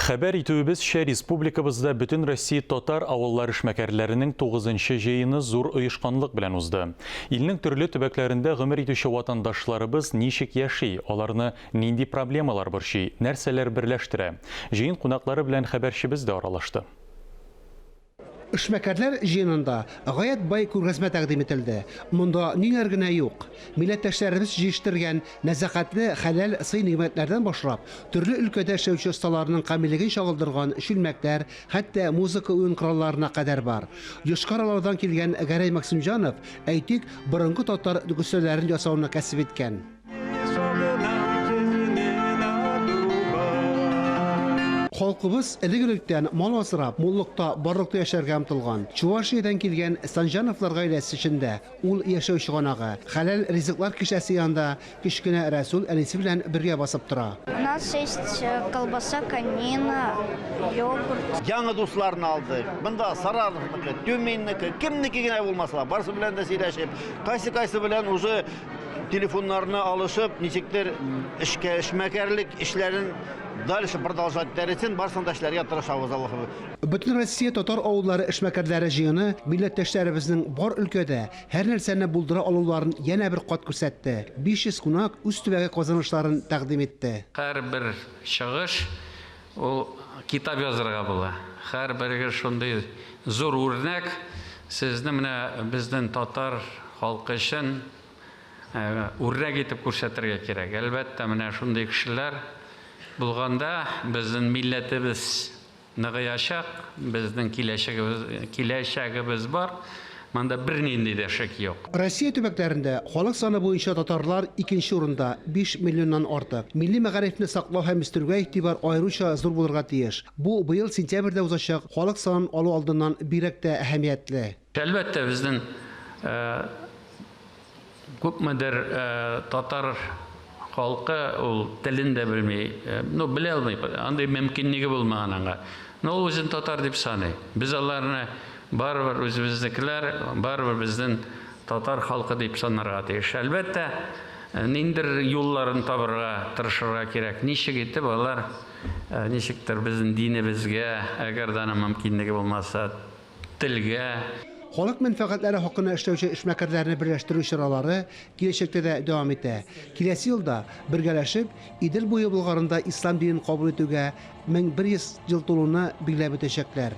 Хәбәр итүебезчә, республикабызда Бөтенроссия татар авыллар эшмәкәрләренең тугызынчы җыены зур оешканлык белән узды. Илнең төрле төбәкләрендә гомер итүче ватандашларыбыз ничек яши, аларны нинди проблемалар борчый, нәрсәләр берләштерә? Җыен кунаклары белән хәбәрчебез дә аралашты. Эшмәкәрләр җыенында гаять бай күргәзмә тәкъдим ителде. Монда ниләр генә юк! Милләттәшләребез җитештергән нәзакәтле хәләл сый-нигъмәтләрдән башлап, төрле өлкәдә эшләүче осталарның камиллеген чагылдырган чүлмәкләр, хәтта музыка уен коралларына кадәр бар. Йошкар-Оладан килгән Гәрәй Максимҗанов, әйтик, борынгы татар гөсләләрен ясауны кәсеп иткән. Халкыбыз элек-электән мал асрап, муллыкта, барлыкта яшәргә омтылган. Чувашиядән килгән Санҗановлар гаиләсе өчен дә ул яшәү чыганагы. Хәләл ризыклар киштәсе янында кечкенә Рәсүл әнисе белән бергә басып тора. У нас есть колбаса, конина, йогурт. Яңа дусларны алдык. Монда Саратовныкы, Тюменьныкы, кемнеке генә булмаса, барысы белән дә сөйләшеп, кайсы-кайсы белән уже телефоннарны алышып, ничектер эшкә, эшмәкәрлек эшләрен дальше продолжать итәр өчен барысын да эшләргә тырышабыз, Аллаһы. Бөтенроссия татар авыллары эшмәкәрләре җыены милләттәшләребезнең бар өлкәдә һәр нәрсәне булдыра алуларын янә бер кат күрсәтте. 500 кунак үз төбәге казанышларын тәкъдим итте. Һәрбер чыгыш ул китап язырга була. Һәрберегез шундый зур үрнәк. Сезне менә безнең татар халкы өчен үрнәк итеп күрсәтергә кирәк. Әлбәттә, менә шундый кешеләр булганда безнең милләтебез Ныгыячак, безнең киләчәгебез, киләчәгебез бар, монда бернинди дә шик юк. Россия төбәкләрендә халык саны буенча татарлар икенче урында, биш миллионнан артык. Милли мәгарифне саклау һәм үстерүгә игътибар аеруча зур булырга тиеш. Бу быел сентябрьдә узачак халык санын алу алдыннан бигрәк тә әһәмиятле. Әлбәттә, безнең Күпмедер татар халкы ул телен дә белми, ну, белә алмый, андый мөмкинлеге булмаган аңа. Но ул үзен татар дип саный. Без аларны барыбер үзебезнекеләр, барыбер безнең татар халкы дип санарга тиеш. Әлбәттә, ниндер юлларын табырга тырышырга кирәк. Ничек итеп алар ничектер безнең динебезгә, әгәр дә аның мөмкинлеге булмаса, телгә. Халык мәнфәгатьләре хакына эшләүче эшмәкәрләрне берләштерү чаралары киләчәктә дә дәвам итә. Киләсе елда, бергәләшеп, Идел буе Болгарында ислам динен кабул итүгә 1100 ел тулуны билгеләп үтәчәкләр.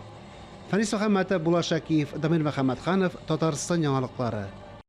Фәнис Мөхәммәтов, Булат Шакиев, Дамир Мөхәммәтханов, Татарстан яңалыклары.